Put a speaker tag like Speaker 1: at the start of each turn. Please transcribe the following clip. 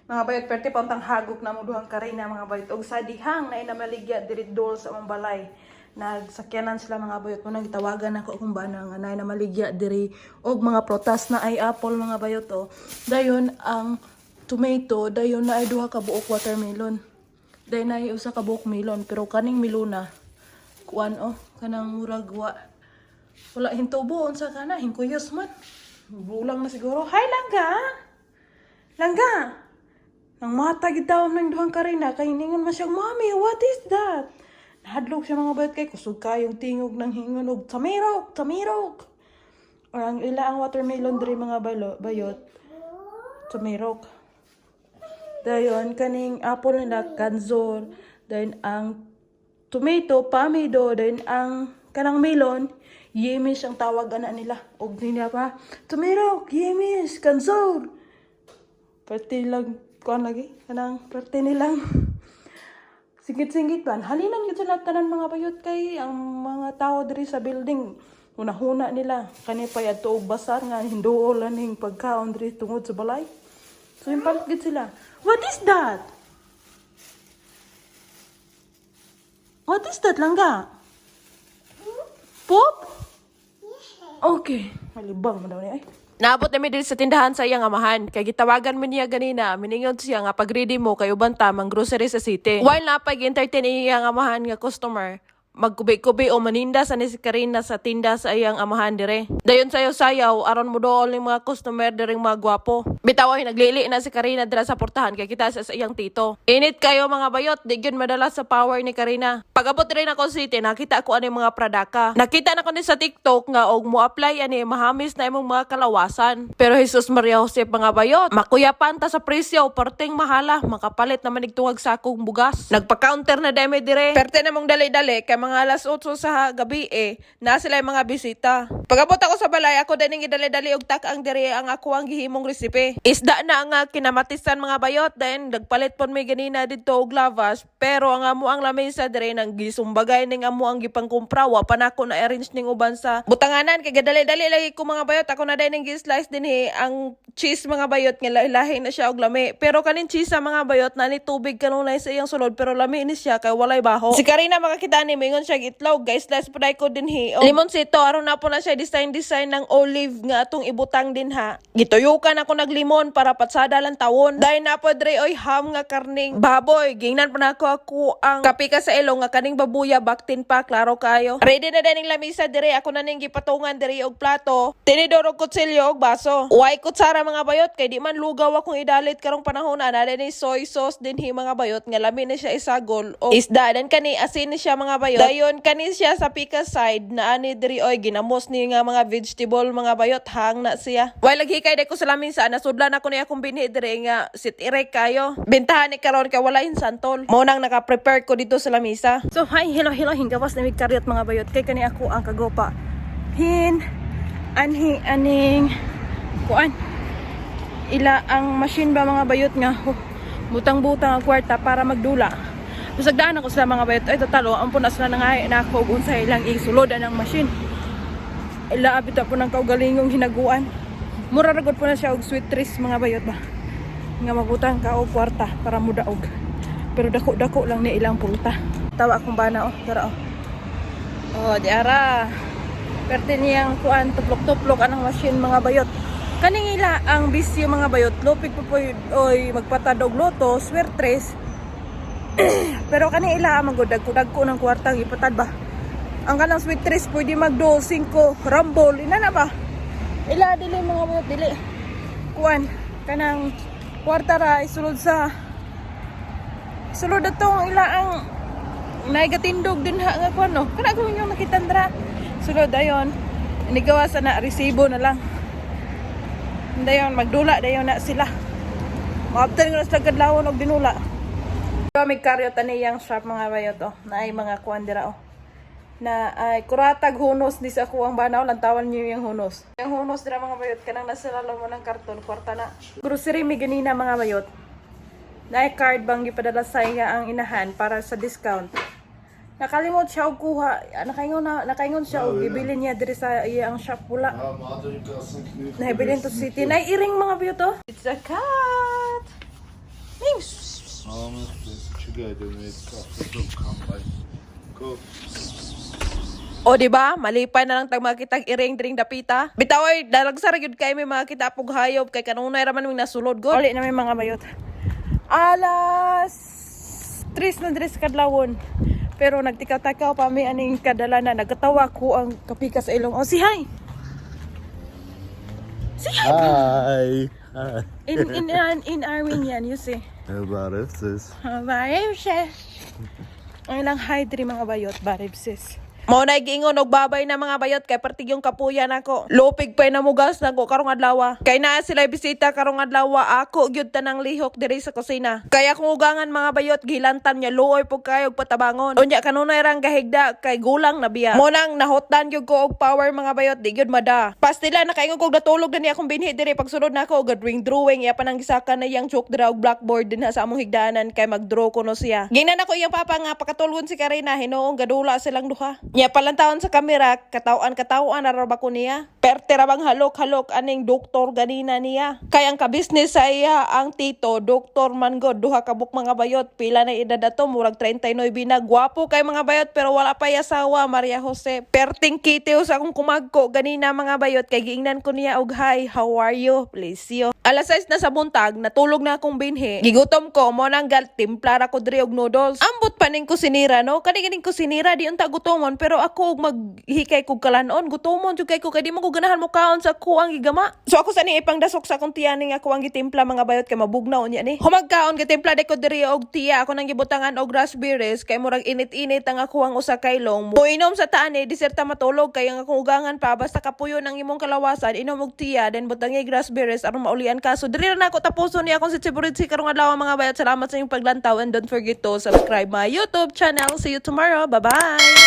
Speaker 1: Mga bayot, perte pa hagok na mo duhang Karina, mga bayot. Og sa dihang na inamaligya diri dol sa among balay. Nagsakyanan sila, mga bayot, mo nang gitawagan ako kung bana nga na namaligya diri og mga prutas na ay apple, mga bayot, oh. Dayon ang tomato, dayon na ay duha ka buok watermelon. Dayon na ay usa ka buok melon, pero kaning milona kuan oh, kanang murag wa wala hintubo unsa kana hinkuyos man. Bulang na siguro. Hi, langga. Langga. Nang mata gid daw ng duhang Karina kay ningon man siya, "Mommy, what is that?" Nahadlok siya, mga bayot, kay kusog kayong tingog ng hingon og tamirok, tamirok. Or ang ila ang watermelon diri, mga bayot. Tamirok. Dayon kaning apple nila kanzor. Dayon ang tomato pamido, dayon ang kanang melon yemis ang tawag ana nila. Og nila pa tamirok, yemis, kanzor. Pwerte lang kuan lagi kanang pwerte nilang singit-singit ba. Halinan gyud sila tanan, mga bayot, kay ang mga tao diri sa building hunahuna nila kani pa adto og basar nga hinduol aning pagkaon diri tungod sa balay. So impalit gid sila. What is that? What is that, langga? Poop? Okay. Malibang mo daw niya ay.
Speaker 2: Naabot na mi diri sa tindahan sa iyang amahan. Kay gitawagan mi niya ganina, miningon siya nga pag ready mo kay uban ta mang grocery sa city. While napay entertain iyang amahan nga customer, magkubi-kubi o maninda sa ni si Karina sa tinda sa iyang amahan dire. Dayon sayaw-sayaw aron mo dool ning mga customer diring mga gwapo. Bitaw ay naglili na si Karina dira sa portahan kay kita sa iyang tito. Init kayo, mga bayot, di gyud madala sa power ni Karina. Pag-abot rin ako city, nakita ko ani mga pradaka. Nakita na ko ni sa TikTok nga og mo apply ani mahamis na imong mga kalawasan. Pero Jesus Maria Jose, mga bayot, makuyapan ta sa presyo, perting mahala, makapalit naman igtungag sakong bugas. Nagpa-counter na demi dire. Perte na mong dali-dali kay mga alas 8 sa gabi eh, na sila yung mga bisita. Pag-abot ako sa balay, ako din ang dali-dali og tak ang dire ang ako ang gihimong recipe. Isda na nga kinamatisan, mga bayot, then nagpalit pon may ganina didto og lavas, pero ang amo ang lamesa dire nang gisumbagay ning amo ang gipangkumpra, wa pa nako na arrange ning uban sa butanganan kay gadali-dali lagi ko, mga bayot. Ako na din ning gi-slice dinhi ang cheese, mga bayot, nga lahi na siya og lami. Pero kanin cheese sa mga bayot na ni tubig kanunay sa iyang sulod, pero lami ni siya kay walay baho. Si Karina makakita ni mingon siya itlog, guys, slice pa ko dinhi. Og limonsito aron na po na siya design design ng olive nga atong ibutang din ha. Gituyukan ako naglimon para patsada lang tawon. Dahil na po dre oy ham nga karning baboy. Gingnan pa na ako ako ang kape ka sa ilong nga kaning babuya baktin pa klaro kayo. Ready na din ang lamisa dire, ako na ning gipatungan dire og plato. Tinidor og kutsilyo og baso. Way kutsara, mga bayot, kay di man lugaw akong idalit karong panahon na ni soy sauce dinhi, mga bayot, nga lami ni siya isagol og isda. Dan kani asin ni siya, mga bayot. Dayon kani siya sa pika side na ani diri oy ginamos ni nga mga vegetable, mga bayot, hang na siya. While naghikay day ko sa lamisa, nasudlan ako niya akong binhi diri nga sit irek kayo. Bentahan ni karon kay wala hin santol. Mo nang naka-prepare ko dito sa lamisa.
Speaker 1: So hi, hello, hello, hinggawas na mig karyot, mga bayot. Kay kani ako ang kagopa. Hin, anhi, aning, kuan. Ila ang machine ba, mga bayot, nga oh, butang-butang ang kwarta para magdula. Basagdaan ako sila, mga bayot. Ay, total, oh, ang na sila nangay na ako ug unsa ilang isulod ang machine. Ila abit po ng kaugalingong hinaguan. Mura ra gud po na siya og sweet trees, mga bayot ba. Nga magbutang ka og kwarta para mudaog. Pero dako-dako lang ni ilang pulta. Tawa akong bana oh, tara oh. Oh, di ara. Perte niyang kuan tuplok-tuplok anang machine, mga bayot. Kaning ila ang bisyo, mga bayot, lupig pa po oy magpatadog loto, swertres. Pero kani ila ang magud dagko ng kwartang ipatad ba. Ang kanang sweet trees pwede magdo 5 rumble ina na ba. Ila dili, mga bayot, dili. Kuan kanang kwarta ra isulod sa sulod atong ila ang naigatindog din ha nga kuan no. Kana ko inyong nakitandra. Sulod ayon. Inigawa sa na resibo na lang. Dayon magdula dayon na sila. Maabtan ko na sila kadlawon og dinula. May karyot ani yang shop, mga bayot oh. Naay mga kuan dira oh. Na ay kuratag hunos ni sa ako ang banaw, lantawan niyo yung hunos. Yung hunos dira, mga bayot, kanang nasa lalom mo ng karton, kwarta na. Grocery mi ganina, mga bayot. Naay card bang gipadala sa iya ang inahan para sa discount. Nakalimot siya og kuha, nakaingon na nakaingon siya og gibili niya diri sa iya ang shop wala.
Speaker 3: Ja, Martin, das sind Knödel.
Speaker 1: Nahibilin to city. Nay iring, mga bayot oh. It's a cat.
Speaker 3: Together with coffee come. Go.
Speaker 2: O di ba? Malipay na lang tag makitag iring diring dapita. Bitaw ay dalagsa ra gyud kay may makita pug hayop kay kanunay ra man ming nasulod god.
Speaker 1: Uli na may mga bayot. Alas 3 na dres kadlawon. Pero nagtikaw-takaw pa mi aning kadala na nagkatawa ko ang kapika sa ilong. Oh, si hi. Si hi.
Speaker 3: Hi. Hi.
Speaker 1: In Armenian, you see.
Speaker 3: Barefsiz.
Speaker 1: Baribsis. Ang ilang hi diri mga bayot, baribsis.
Speaker 2: Mao na giingon og babay na mga bayot kay pertig yung kapuya nako. Lupig pa na mugas nako karong adlaw. Kay naa sila bisita karong adlaw, ako gyud tanang lihok diri sa kusina. Kaya kung ugangan mga bayot gilantan niya luoy pug kayo og patabangon. Unya kanunay rang gahigda kay gulang na biya. Mo nang nahotan gyud ko og power mga bayot, di gyud mada. Pastila nakaingon kog natulog na niya akong binhi diri pagsulod nako og drawing drawing iya pa nang gisaka na iyang chalk dira og blackboard dinha sa among higdanan kay magdraw kuno siya. Gingnan ako iyang papa nga pakatulgon si Karina, hinuong gadula silang duha. Nya palantawan sa kamera, katawan katawan na ra ba ko niya. Perte ra bang halok-halok aning doktor ganina niya. Kay ang ka-business sa iya ang tito, doktor man god, duha ka buok mga bayot, pila na edad ato, murag 39 na, gwapo kay mga bayot pero wala pa asawa, Maria Jose. Perting kitiw sa akong kumagko ganina mga bayot kay giingnan ko niya og hi, how are you? Bless you. Alas 6 na sa buntag, natulog na akong binhi. Gigutom ko, mo nang gal timplar ako diri og noodles. Ambot pa ning kusinira no. Kani ganing kusinira di unta gutomon pero ako og maghikay kog kalanon, gutomon jud kay ko kay di man ko ganahan mo kaon sa ako ang gigama. So ako sa ni ipangdasok sa akong tiyan ning ako ang gitimpla mga bayot kay mabugnaw unya ni. Humagkaon gitimpla de ko diri og tiya ako nang gibutangan og raspberries kay murag init-init ang ako ang usa ka ilong. Moinom sa taan eh, diserta matulog kay ang akong ugangan pa basta kapuyo ng imong kalawasan inom og tiya then butangi raspberries aron maulian ka. So diri ra na ako tapuson ni akong si Chiburitsi karong adlaw mga bayot. Salamat sa inyong paglantaw and don't forget to subscribe my YouTube channel. See you tomorrow. Bye bye.